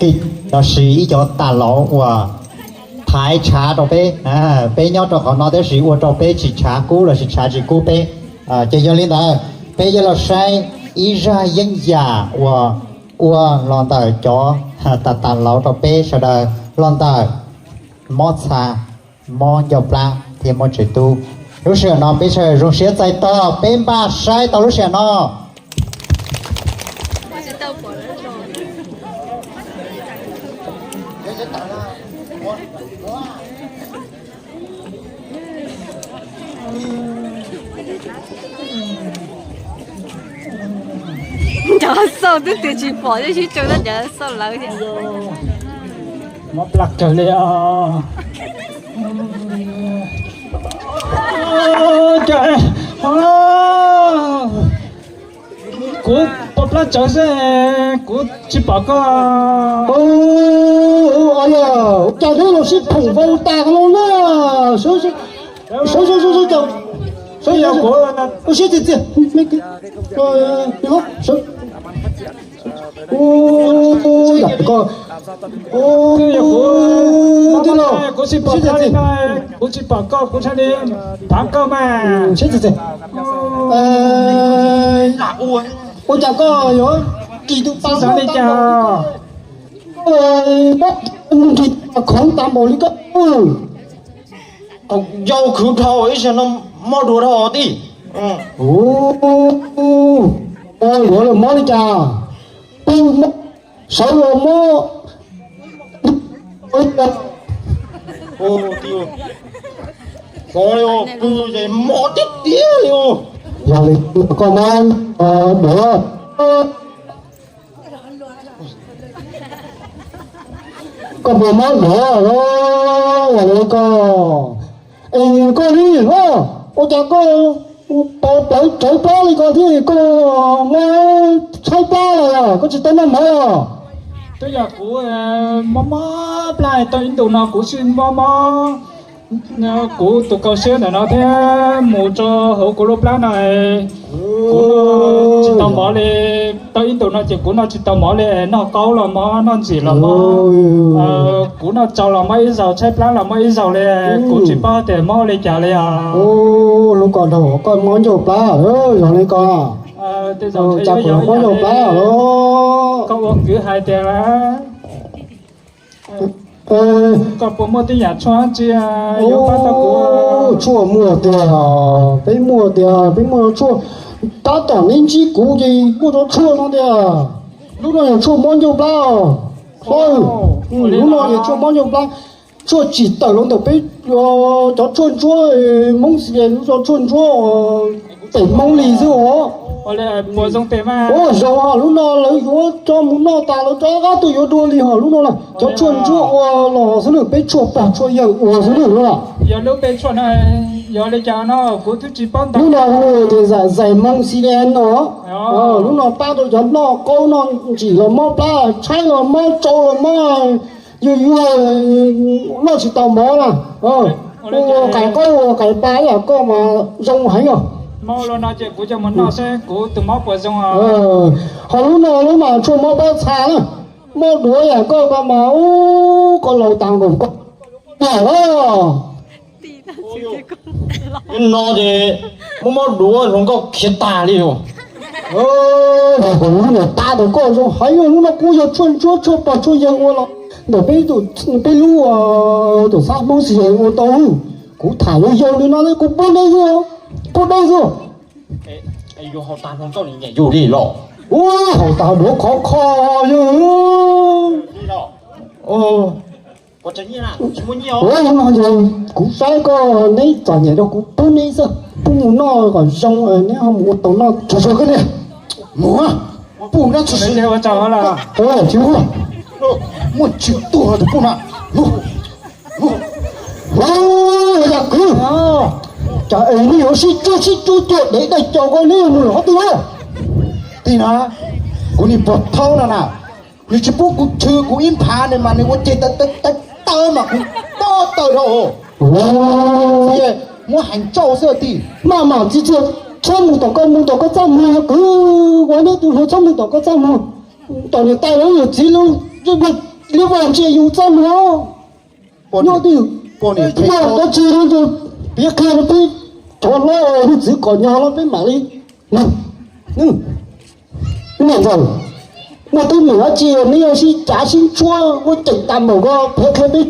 kis lossis ib cov tas lauv uas thaiv tshav rau peb. Peb nyob rau qhov no tab sis ua rau peb tsis tshav kub lossis tshav tsis kub peb. Ces yog li ntawd, peb yuav los saib ib zaj yeeb yam uas ua los ntawm cov tas tas lauv rau peb sawv daws los ntawm mob txha, mob ncauj plab thiab mob tsev tub. Lub sij hawm no peb sawv daws zoo siab txais tos peb npaj saib tau lub sij hawm no. Cov xauj twb twb tsis pom, twb sib tw tab cov xauj lawv thiab. Mob plab kawg li os. Kuv pom plab tsawv xwb, kuv tsis pom koj. Cas neb los sib phoom vau tas los na. Sawv sawv sawv sawv, sawv yog kuv, siab txias txias. Yam koj, tij laug, kuv tsis pom koj li no, kuv tsis pom koj, kuv txhaj li pab koj mas. Siab txias txias. Ua cas koj yuav kis tus pas li cas? Koj nrhiav khoov tas npaum li koj. Yau khwv dhau ib zaug no, mob dua dhau tij. Mob dua los mob li cas? Pw mob, sawv los mob. Pw ces mob tiag tiag li. Yog li koj mob dua. Koj puas mob dua los? Yog li koj, es koj li os, ua cas koj pov plawv tsawv plab li ko thiab, koj mob tshaib plab los yog koj tsis tau noj mov los? Twb yog kuv mob mob plab tau ib ntus no kuv thiaj mob mob. Kuv tus kaus siab ntawm no thiab mus rau hauv kuv lub plab no, kuv noj tsis tau mov li. Tau ib ntus no ces kuv noj tsis tau mov li, noj qaub los mob, noj ntxim los mob. Kuv noj tsau los mob ib zaug, tshaib plab los mob ib zaug li. Kuv tsis paub tias mob li cas li os. Lub ko dhau koj mob ncauj plab, yog li ko. Cas kuv mob ncauj plab los? Koj ua kwv hais tias koj puas muaj tej yam tshuaj tsi yuav pab tau kuv? Tshuaj muaj tiag, peb muaj tiag, peb muaj tshuaj. Tab tom neb ntsib kuv ces muaj cov tshuaj no tiag. Lub no yog tshuaj mob ncauj plab. Lub no yog tshuaj mob ncauj plab. Tshuaj tsim tawm los ntawm peb cov tshuaj ntsuab Hmoob Xi Lej, lub tshuaj ntsuab pem Hmoob li xwb os. Ua zoo, lub no lawv yuav coj mus noj tas lawv rov qab tuaj yuav dua li hos lub no na. Cov tshuaj ntsuab ua los xwb na, peb tshuaj pog tshuaj yawg ua xwb na. Yog lub peb tshuaj no, yog li cas no kuv twb tsis paub ntau. Lub no hu tias zam zais Hmoob Xi Lej no. Lub no pab rau cov noj qaub noj ntsim los mob plab, tshaib los mob, tsau los mob, yuag yuag, noj tsis tau mov na. Ua qais qaub ua qais pa ib yam koj mas zoo heev os. Mob los no ces kuv coj mus noj seb kuv tus mob puas zoo. Ho lub no lub mas tshuaj mob pob txha na, mob duav yam koj ko mas ub, koj laus tas nkaus koj niam lawm. No ces mob mob duav hluas nkauj khiav tag li os. Lub no pab tau koj zoo heev, lub no kuj yog tshuaj ntsuab tshuaj pog tshuaj yawg ua los ntawm peb lub, peb lub tus xab Hmoob Xi Lej ua tau. Kuv tham yau yau li no kuv pub dej xwb, pub dej xwb. Yuav haus tas hluas nkauj niam yus li los? Ua haus tas duav khov kho yawg. Ua no ces kuv saib koj neb txom nyem rau kuv pub neb xwb, pub mus noj kom zoo neb ho mus ua tau noj tsuag tsuag koj ne. Mus, pub noj tsuag tsuag. Muaj tsis tuag tus pub na. Yog kwv, cas es neb yuav sib cuag sib cuag cuag dev dai caus ko neb mus lawm qhov twg na? Tij na, kuv niag pog thaub no na, nws tsis pub kuv chwv kuv ib phav ne mas nws ua ceg taw taw taw mas kuv pob taw rau. Muab heev tsauj xwb tij. Maj mam txiv txiag, txhob mus tom koj mus tom koj txaj muag, yog kwv ua neb tus hluas txhob mus tom koj txaj muag. Tom niam tais lawv yawm txiv lawv Liab Vaj ntsia yus txoj hlua. Nyob twg, nyob dab tsi no, piav qhia rau peb cov hlob hwj txwv kom nyob los peb mam li. Niam ntxawm, muaj teeb meem dab tsi neb yuav sib cav sib ntshuab muab ceem tas npaum ko, piav qhia peb.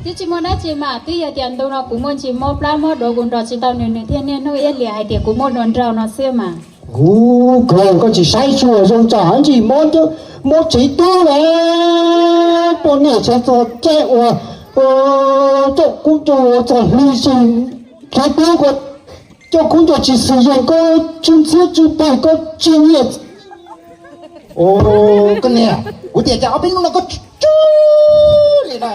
Twb tsis muaj dab tsi mas, twb yog tias ntu no kuv muaj ntsis mob plab mob duav, kuv nrog tsis tau nws, nws thiaj niaj hnub iab liam hais tias kuv muaj hluas nraug no xwb mas. Kuv koj tsis saib tsuas zoo tsam ntsis mob, mob tsev tub na. Poj niam sawv txog caij uas coj kub coj txog hli xwm, tsev tub ko coj kub coj tsis xwm yees koj tsw ntxhiab tsw phem koj tsis nyiam. Koj niam, kuv tias cas ob peb hnub no koj tsw tsw li na.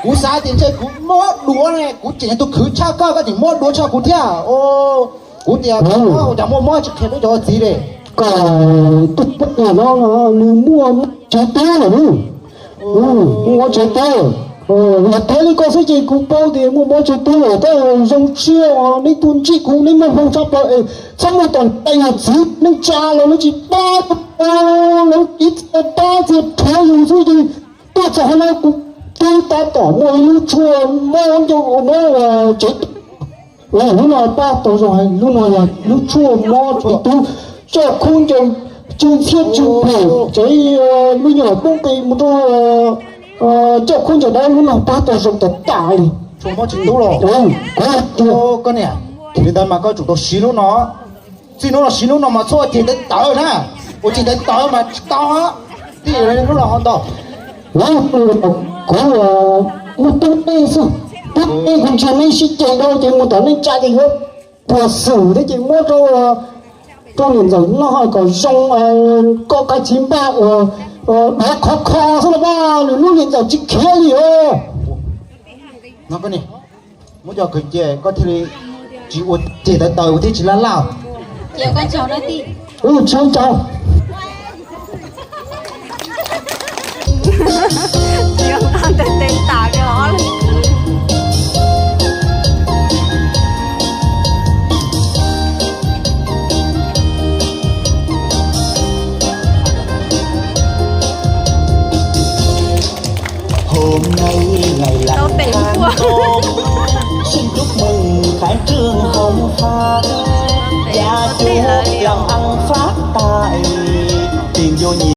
Kuv xav tias ntshe kuv mob duav ne, kuv tseem yog tus khwv tshaj koj, koj tseem mob duav tshaj kuv thiab. Kuv tias ua cas muaj mob tsis qhia peb cov txiv li. Koj tus poj niam no nws muaj tsev tub lawm. Muaj mob tsev tub, yog thiab li koj xwb ces kuv paub tias muaj mob tsev tub lawm, tab zoo siab neb tuaj ntsib kuv, neb muaj hmoo tshaj plaws es txhob muaj tom ntej yus txiv neej tsa los lawv tsis pab, lawv ib txhia pab txhia rhuav yus xwb ces tuaj txog no kuv twb tab tom muaj ib lub tshuaj mob ncauj mob tsev tub. Lub no pab tau zoo heev, lub no yog lub tshuaj mob tsev tub, coj kub ncaus tsw ntxhiab tsw phem tsev me nyuam poob qis mus rau coj kub ncaus dab, lub no pab tau zoo tas tas li. Koj niam, li ntawd mas koj tsum tau siv lub no. Txij hnub no siv lub no mas txhob ua ceg tawv tawv na, ua ceg tawv tawv mas tsis tau. Tij hnub no ho ntau. Kuv muaj tub dej xwb, tub dej kuv ntsia neb sib ceg dhau ces mus tom neej tsa ces yuav puas xwm thiab ces muab rau, rau niam ntxawm noj kom zoo, koj kav txiv npaj uas dov khov kho xwb los mas nws lub niam ntxawm tsis khiav li os. Muab cov khaws cia koj thiaj li tsis ua ceg tawv tawv thiab tsis laj laj. Tsis ua cas. Hôm nay ngày lành tháng tám, xin chúc mừng khai trương hồng pha, gia chủ làm ăn phát tài, tìm vô nhiều.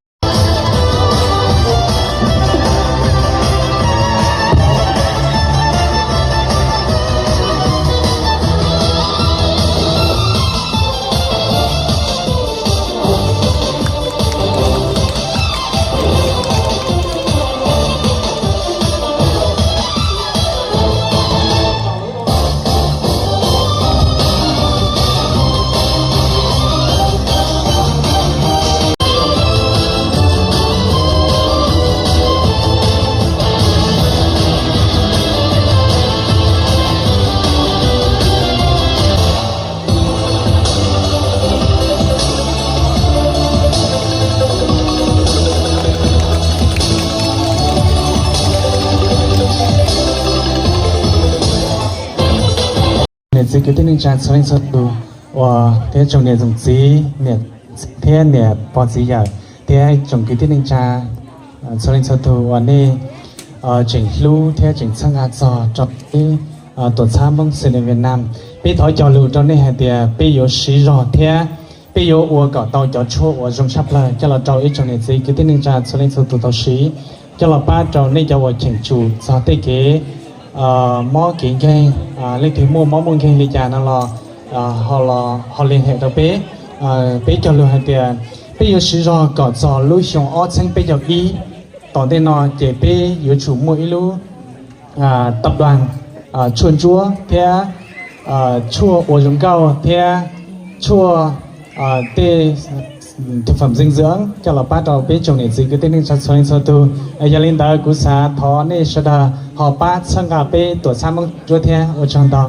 Niam txiv kwv tij neej tsa txhua leej txhua tus, uas thiab tsoom niam tsoom txiv, niam txiv thiab niam pog txiv yawm, thiab tsoom kwv tij neej tsa txhua leej txhua tus uas nej tseem hlub thiab tseem txhawb nqa txog rau peb tuam txhab Hmoob Xeem Lis Viaj Nam. Peb thov cog lus rau nej hais tias peb yuav siv zog thiab peb yuav ua kom tau cov tshuaj uas zoo tshaj plaws coj los rau ib tsoom niam txiv kwv tij neej tsa txhua leej txhua tus tau siv, coj los pab rau nej cov uas cheem tsum txog tej kev mob kev nkeeg, leej twg muaj mob muaj nkeeg li cas no los ho li hem rau peb. Peb cog lus hais tias peb yuav siv zog kom txog lub xyoo ob txhiab peb caug ib, tom ntej no ces peb yuav tsum muaj ib lub tab dag tshuaj ntsuab thiab tshuaj ua zoo nkauj thiab tshuaj tej thực phẩm dinh dưỡng coj los pab rau peb tsoom niam txiv kwv tij neej tsa txhua leej txhua tus. Yog li ntawd kuv xav thov nej sawv daws ho pab txhawb nqa peb tuam txhab Hmoob Ntsuab thiab. Ua tsaug ntau.